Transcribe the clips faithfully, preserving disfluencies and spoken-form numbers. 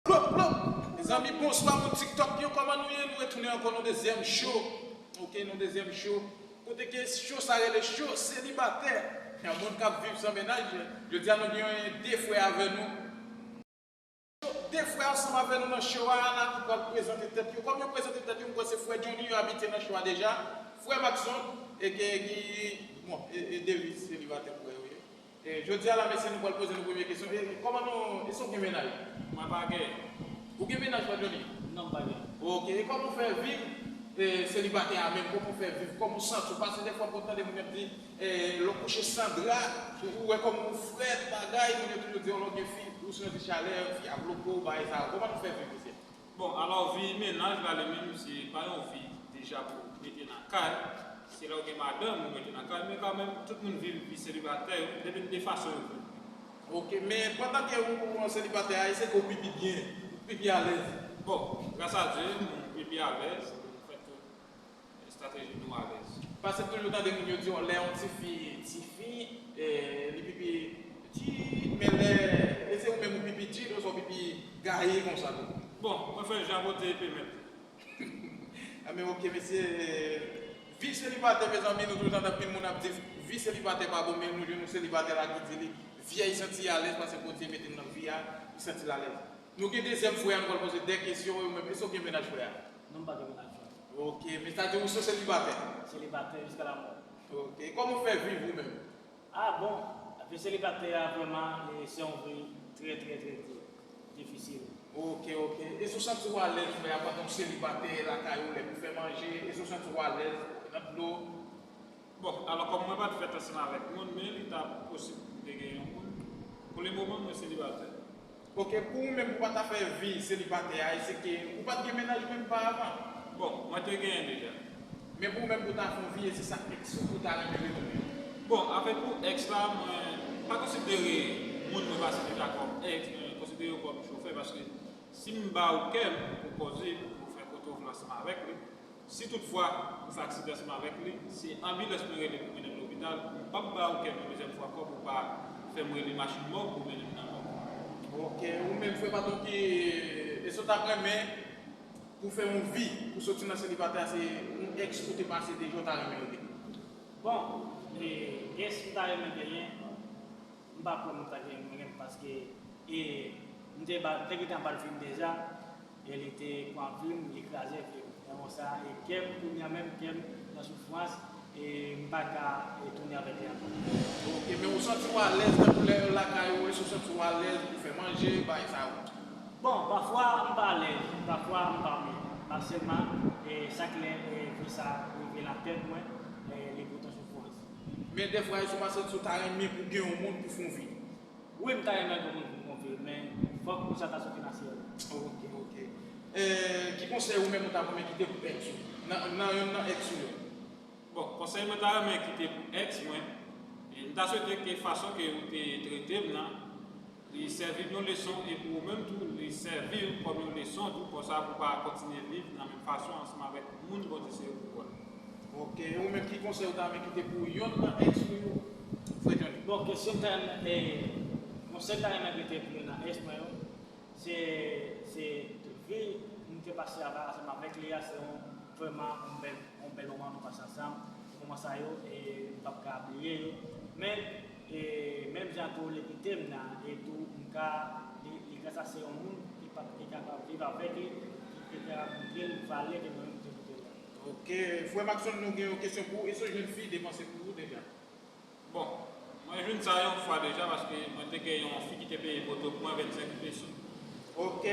Plop, plop! Mezanmi, bonswa moun TikTok yo, kòman nou ye? Nou retounen ankò nan dezyèm show. Ok, nan dezyèm show. Kote ke show sa rele show selibatè. Yon moun k ap viv san mennaj. Jodi a nou gen de frè avè nou. De frè ansanm avè nou nan show a la ki pral prezante tèt yo. Kòm yo prezante tèt yo, m kwè se frè Johnny yo abitye nan show a deja. Frè Maxon, e ke ki, bon, e, e Davis selibatè frè yo ye. E, jodi a la, mesye, nou pral poze nou premye kesyon. E, kòman nou, èske w gen mennaj? Mwen pa gen. Ou gen mennaj, pa Johnny? Non, m pa gen. Ok, e kòman w fè viv, e, selibatè a menm? Kòman w fè viv? Kòman w santi w? Paske defwa m konn tande moun ap di, e, lè w kouche san dra, ou wè kòman ou frèt, bagay, moun yo toujou di, lè w gen fi, ou santi chalè, fi a bloke w, bagay sa yo. Kòman nou fè viv, mesye? Bon, alò, vi mennaj la, li menm, se pa yon vi deja pou mete nan kay. Se lè w gen madanm, ou mete nan kay, men kanmenm, tout moun viv vi selibatè yo, depi de fason yo viv. Ok, men pandan ke ou, ou an selibatè a, èske ke w pipi byen, ou pipi alèz? Bon, gras a Dye, m pipi alèz, fèt tout estrateji nou alèz. Paske m toujou tande moun yo di, lè yon tifi, tifi, e, li pipi di, men lè, èske ou menm ou pipi di, oswa ou pipi gaye konsa tou? Bon, mwen fè jan Bondye pèmèt. A, men ok, mesye, e, vi selibatè, mezanmi, nou toujou tande anpil moun ap di, vi selibatè pa bon, men nou jwenn yon selibatè la ki di li, vi a, li santi alèz, paske Bondye mete l nan vi a, li santi l alèz. Nou gen dezyèm frè a, nou pral poze de kesyon, ou menm, èske w gen mennaj, frè a? Non, m pa gen mennaj, frè. Ok, men sa di ou se selibatè? Selibatè jiska lamò. Ok, kòman w fè viv ou menm? Ah bon, vi selibatè a vrèman, e, se yon vi trè, trè, trè, trè difisil. Ok, ok. Èske w santi w alèz, frè a, pandan w selibatè lakay ou, lè pou fè manje, èske w santi w alèz nan dlo? Bon, alò, kòm mwen pa t fèt ansanm avèk moun, men li ta posib pou m te gen yon moun. Pou le moman, mwen selibatè. Ok, pou ou menm, pou w pa ta fè vi selibatè a, èske ke ou pa t gen mennaj menm pa avan? Bon, mwen te genyen deja. Men pou ou menm, pou w ta fè yon vi, èske se sa k èks ou, pou w ta renmen retounen? Bon, avèk pou èks la, mwen pa konsidere moun mwen pase deja kòm èks, mwen konsidere yo kòm chofè, paske si m ba ou kè m pou koze, pou fè kote w vle ansanm avèk li, si toutfwa ou fè aksidan ansanm avèk li, se anbilans mwen rele pou mennen m lopital, m p ap ba ou kè m yon dezyèm fwa ankò pou w pa fè m rele machin mòg pou mennen m nan mòg. Ok, ou menm, frè Patron, ki, èske w t ap renmen pou fè yon vi, pou soti nan selibatè a, se yon èks ou te pase deja, w ta renmen rete? Bon, e, èks m ta renmen genyen, m pa kwè m ta gen mwen menm, paske, e, m te ba, m te gentan ba l vi m deja, e li te pran vi m, li kraze vi m. E konsa, e kè m, kounye a menm, kè m nan soufrans, e m pa ka, e, tounen avèk li ankò. Ok, men ou santi w alèz tankou lè lakay ou, èske ou santi w alèz pou fè manje, bagay sa yo? Bon, pafwa m pa alèz, pafwa m pa byen. Aktyèlman, e, chak lè, e, vi sa rive nan tèt mwen, e, li pote soufrans. Men dèfwa, èske w pa santi w ta renmen pou gen yon moun pou fè yon vi? Wi, m ta renmen gen yon moun pou m konfye, men fòk pou sa ta soti nan syèl. Ok, ok. E, ki konsèy ou menm ou ta renmen kite pou èks ou? Nan, nan youn nan èks ou yo? Bon, konsèy mwen ta renmen kite pou èks mwen, e, m ta swete ke fason ke ou te trete m nan, li sèvi m yon leson, e pou ou menm tou, li sèvi w kòm yon leson tou, konsa pou w pa kontinye viv nan menm fason ansanm avèk moun Bondye sere pou kò l. Ok, e ou menm, ki konsèy ou ta renmen kite pou yonn nan èks ou yo, frè Johnny? Bon, kesyon m ta renmen, e, konsèy m ta renmen kite pou yonn nan èks mwen yo, se, se vi m te pase ava, ansanm avèk li a, se yon, vrèman yon bèl, yon bèl moman nou pase ansanm. Moman sa yo, e, m p ap ka bliye yo. Men, e, menm jan tou, li kite m nan, e tou, m ka, li, li ka sa se yon moun ki pa t te kapab viv avèk li, ki te kapab montre l valè ke mwen menm m te montre l la. Ok, frè Maxon, nou gen yon kesyon pou ou. Èske w jwenn fi depanse pou ou deja? Bon, mwen jwenn sa yon fwa deja, paske mwen te gen yon fi ki te peye poto pou mwen vennsenk peso. Ok,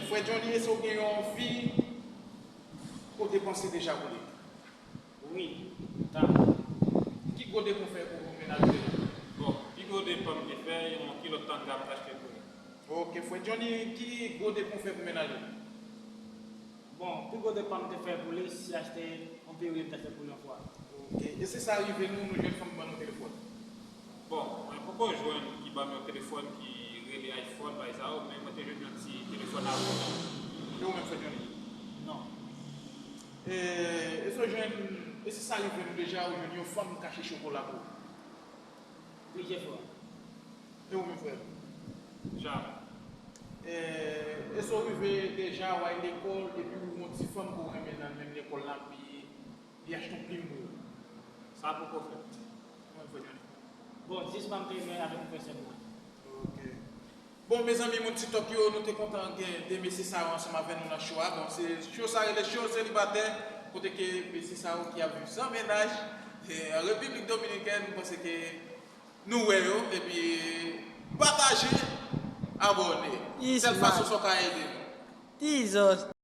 frè Johnny, èske w gen yon fi ke w te panse deja pou li? Wi, tanm. Ki gwo depanse w fè pou mennaj ou deja? Bon, pi gwo depanse m te fè, yon kilòt tanga m te achte pou li. Ok, frè Johnny, ki gwo depanse w fè pou mennaj ou? Bon, pi gwo depanse m te fè pou li, se achte yon piril m te achte pou li yon fwa. Ok, e se sa rive nou, nou jwenn fanm ban nou telefòn. Bon, mwen poko jwenn ki ban m yon telefòn ki rele iPhone, bay sa yo, men mwen te jwenn yon ti telefòn avan. E ou menm, frè Johnny? Non. E, e se jwenn, e se sa rive nou deja, ou jwenn yon fanm k achte chokola pou ou? Plizyè fwa. E ou menm, frè? Janm. E, Èske w rive deja w al lekòl epi w gen yon ti fanm ke w renmen nan menm lekòl la, epi li achte yon plim pou ou? Sa poko fèt. Mwen fè yon. Bon, jis m ap te renmen avèk yon frè sè mwen. Ok. Bon, mezanmi, moun TikTok yo, nou te kontan gen de mesye sa yo ansanm avè nou nan show a. Bon, se show sa rele show selibatè, kote ke mesye sa yo ki ap viv san mennaj, e, an Repiblik Dominikèn, m panse ke nou wè yo, epi pataje, abòne. Sèl fason sa w ka ede nou. Jesus.